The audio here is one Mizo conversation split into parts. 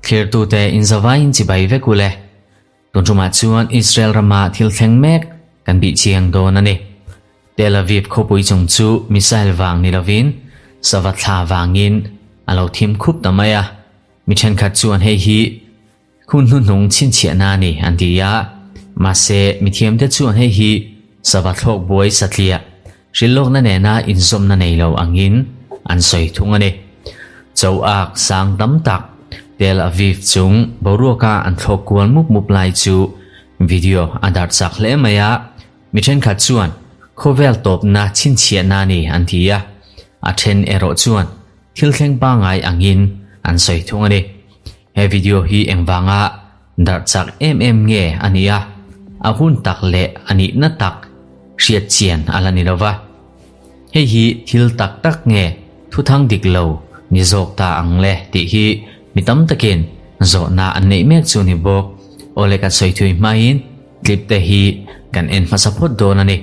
Thlirtute inzavaiin chibai vek ule. Tun tumah chuan Israel rama thil thleng mek kan bih chiang dawn a ni. Tel Aviv khawpui chung chu missile vang ni lovin sava thla vangin a lo thim khup ta mai a. Mi thenkhat chuan hei hi hun hnuhnung chhinchhiahna a ni an ti a. Mahse, mithiamte chuan hei hi sava thlawk buai satliah hrilhlawkna nena inzawmna nei lo angin an sawi thung a ni. Choak sang tam tak Tel Aviv chung boruaka an thlawk kual mup mup lai chu video a darh chak hle mai a, mi thenkhat chuan khawvel tawpna chhinchhiahna a ni an ti a, a then erawh chuan thil thleng pangngai angin an sawi thung a ni. He video hi engvanga darh chak em em nge a nih a, a hun tak leh a nihna tak hriat chian a la ni lo va. Hei hi thil tak tak nge thuthang dik lo ni zawk ta ang le tih hi mi tam takin zawhna an neih mek chu ni bawk. Awle kan sawi thui hmain clip te hi kan en hmasa phawt dawn a ni.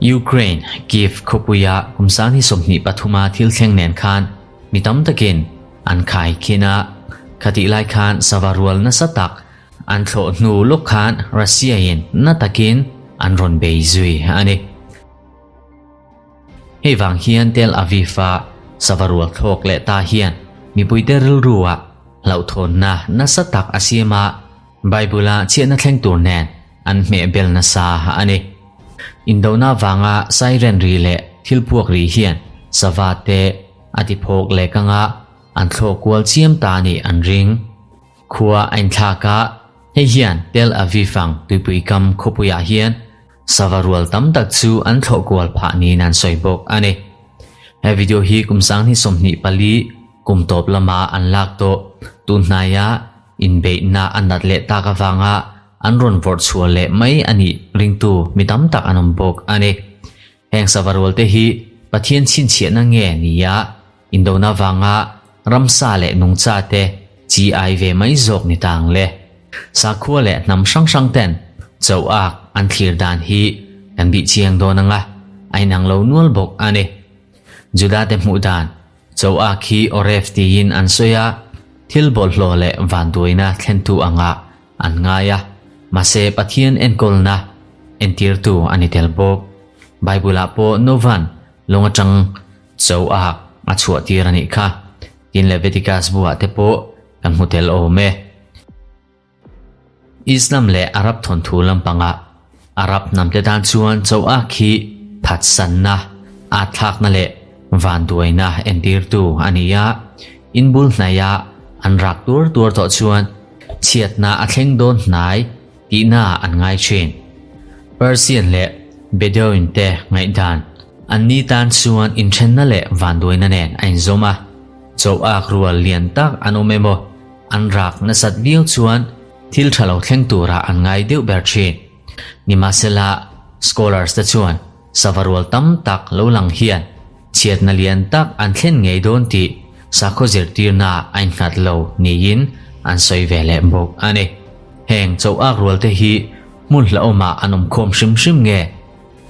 Ukraine, Kyiv khawpuia kum 2023 a thil thleng nen khan mi tam takin an khai khin a, khatih lai khan sava rual nasa tak an thlawh hnu lawk khan Russia in na takin an rawn bei zui a ni. Hei vang hian Tel Aviv a sava rual thlawk leh ta hian mipuite rilru ah hlauhthawnna nasa tak a siam a, Bible a chhiatna thleng tur nen an hmeh bel nasa a ni. Indona vanga siren ri leh thil puak ri hian sava te A ti phawk leh anga an thlawh kual chiam ta nih an ring. Khua a inthlak a, hei hian Tel Aviv ang tuipui kam khawpuiah hian sava rual tam tak chu an thlawh kual phah niin an sawi bawk a ni. He video hi kum 2024 kum tawp lama an lak tawh tun hnaia inbeihna a nat leh tak avanga an rawn vawrh chhuah leh mai a nih ringtu mi tam tak an awm bawk a ni. Heng sava rualte hi Pathian chhinchhiahna nge nia indona vanga ramsa leh nungcha te chi ai ve mai zawk ni ta ang le. Sakhua leh hnam hrang hrang ten cho ak an thlir dan hi kan bih chiang dawn anga a inang lo nual bawk a ni. Juda te hmuh dan cho ak hi Oref tiin an sawi a, thil bawlhhlawh leh vanduaina thlentu angah An ngai a, mahse Pathian enkawlna entirtu a ni tel bawk. Bible-ah pawh Nova'n lawng atang cho a hak a chhuah tir a nih kha. Tin Leviticus buah te pawh kan hmu tel awm e. Islam leh Arab thawnthu lampangah Arab hnamte tan chuan cho ak hi phatsanna, atthlakna leh vanduaina entirtu a ni a. Inbul hnaia an rak tuar tuar tawh chuan chhiatna a thleng dawn hnai tihna an ngai thin. Persian leh Bedouin te ngaihdan an ni tan chuan inthenna leh vanduaina nen a inzawm a. Cho ak rual lian tak an awm emaw an rak nasat viau chuan Thil tha lo thleng turah an ngai deuh ber thin. Nimahsela, scholars te chuan sava rual tam tak lo lang hian chhiatna lian tak an thlen ngei dawn tih sakhaw zirtirna a innghat lo niin an sawi ve leh bawk a ni. Heng choh ak rual te hi hmun hlauhawmah an awm khawm hrim hrim nge?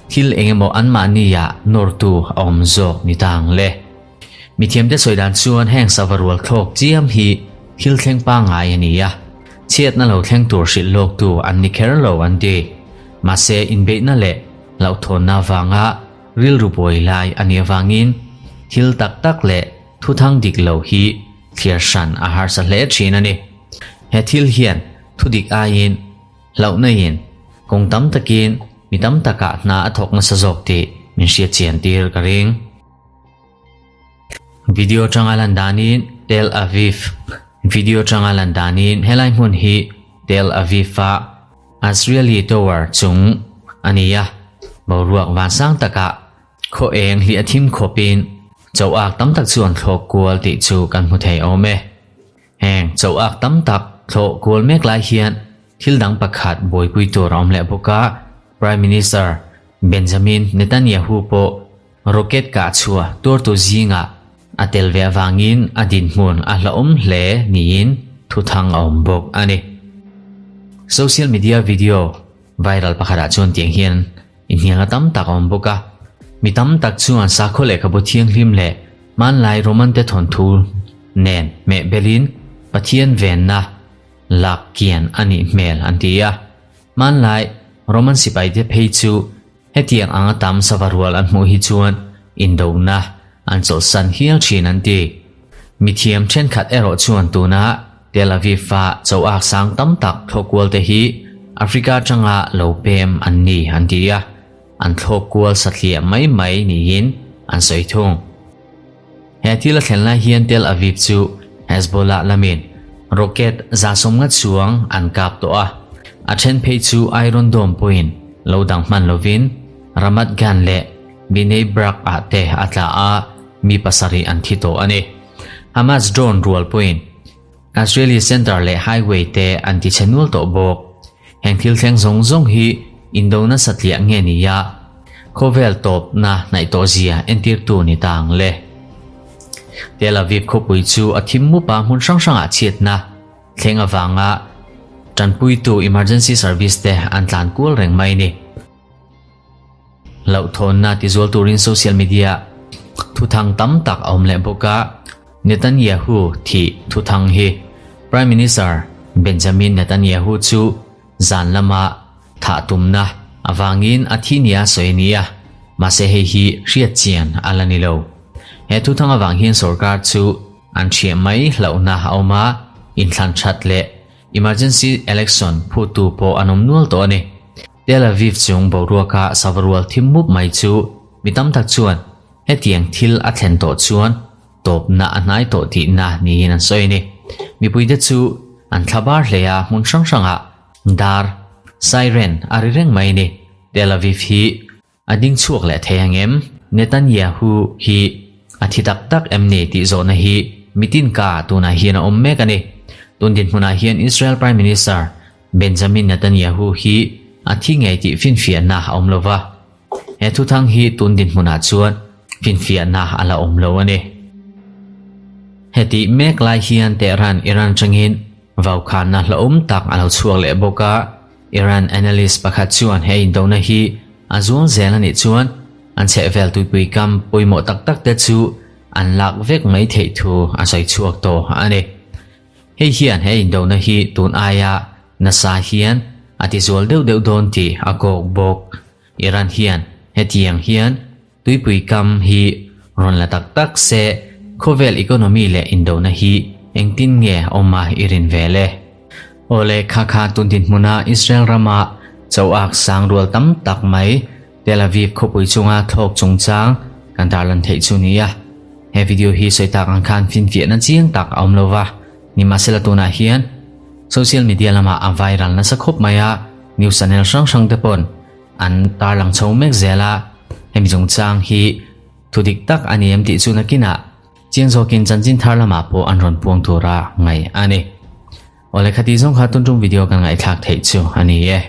Thil engemaw anmahniah nawrtu a awm zawk ni ta ang le? Mithiamte sawi dan chuan heng sava rual thlawk chiam hi thil thleng pangngai a ni a, chhiatna lo thleng tur hrilh lawktu an ni kher lo an ti. Mahse inbeihna leh hlauhthawnna avanga rilru buai lai a nih avangin thil tak tak leh thuthang dik lo hi thliar hran a harsa hle thin a ni. He thil hian thudik aiin hlauhna in kawng tam takin mi tam takah hna a thawk nasa zawk tih min hriatchian tir ka ring. Video tanga lan danin Tel Aviv Video tanga lan danin helai hmun hi Tel Aviv a Azrieli Tower chung a ni a, boruak vansang takah khaw eng hliah thim khawpin choak tam tak chu an thlawk kual tih chu kan hmu thei awm e. Heng choak tam tak thlawh kual mek lai hian thil dang pakhat buaipui tur a awm leh bawk a, Prime Minister. Benjamin Netanyahu pawh rocket kah chhuah tuartu zingah a tel ve avangin a dinhmun a hlauhawm hle niin thuthang a awm bawk a ni. Social media video viral pakhatah chuan tiang hian inhnialna tam tak a awm bawk a. Mi tam tak chuan sakhaw lehkhabu thianghlim leh hmanlai Roman te thawnthu nen hmehbelin Pathian venna lak kian a nih hmel an ti a. Hmanlai Roman sipaite phei chu hetiang anga tam sava rual an hmuh hi chuan indona an chawlhsan hial thin an ti. Mithiam thenkhat erawh chuan tuna Tel Aviv-a choak sang tam tak thlawk kual te hi Africa atanga lo pem an ni an ti a, an thlawk kual satliah mai mai niin an sawi thung. He thil a thlen lai hian Tel Aviv chu Hezbollah lamin rocket 150 chuang an kap tawh a, a then phei chu Iron Dome pawhin lo dang hman lovin Ramat Gan leh Bnei Brak ah te a tla a, mi pasarih an thi tawh a ni. Hamas drone rual pawhin Azrieli Center leh Highway te an ti chhe nual tawh bawk. Heng thil thleng zawng zawng hi indona satliah nge ni a, khawvel tawpna hnaih tawh zia entirtu ni ta ang le. Tel Aviv khawpui chu a thim mup a hmun hrang hrangah chhiatna thleng avanga tanpuitu emergency service te an tlan kual reng mai ni. Hlauhthawnna tizual turin social media thuthang tam tak a awm leh bawk a, Netanyahu thih thuthang hi Prime Minister Benjamin Netanyahu chu zan lama thah tumna avangin a thi nia sawi a ni a, mahse hei hi hriat chian a la ni lo. He thuthang avang hian sorkar chu an hriah mai hlauhna a awm a, inthlan that leh emergency election phuttu pawh an awm nual tawh a ni. Tel Aviv chung boruaka savarual thim mup mai chu mi tam tak chuan hetiang thil a thlen tawh chuan tawpna a hnai tawh tihna niin an sawi a ni. Mipuite chu an thla bar hle a, hmun hrang hrangah dar, siren, a ri reng mai a ni. Tel Aviv hi A ding chhuak leh thei ang em? Netanyahu hi a thi tak tak em ni tih zawhna hi mitin ka tunah hian a awm mek a ni. Tun dinhmunah hian Israel Prime Minister Benjamin Netanyahu hi a thi ngei tih finfiahna a awm lo va. He thuthang hi tun dinhmunah chuan finfiahna a la awm lo a ni. Hetih mek lai hian Tehran, Iran atangin vaukhanna hlauhawm tak a lo chhuak leh bawk a. Iran analyst pakhat chuan he indona hi a zual zel a nih chuan an chhehvel tuipui kam pawimawh tak tak te chu an lak vek mai theih thu a sawi chhuak tawh a ni. Hei hian he indona hi tun aia nasa hian a tizual deuh deuh dawn tih a kawk bawk. Iran hian hetiang hian tuipui kam hi rawn la tak tak se khawvel economy leh indona hi engtin nge awm a i rin ve le? Awle kha kha tun dinhmuna Israel rama choak sang rual tam tak mai Tel Aviv khawpui chunga thlawk chungchang kan tarlan theih chu nia. He video hi sawi tak ang khan finfiahna chiang tak a awm lo va, nimahsela tunah hian social media lamah a viral nasa khawp mai a, news channel hrang hrang te pawn an tarlang chho mek zel a, hemi chungchang hi thu dik tak a ni em tih chu nakinah chiang zawkin chanchin thar lamah pawh an rawn puang tura ngaih a ni. Awle khati zawng kha tun tum video kan ngaihthlak theih chu a ni e.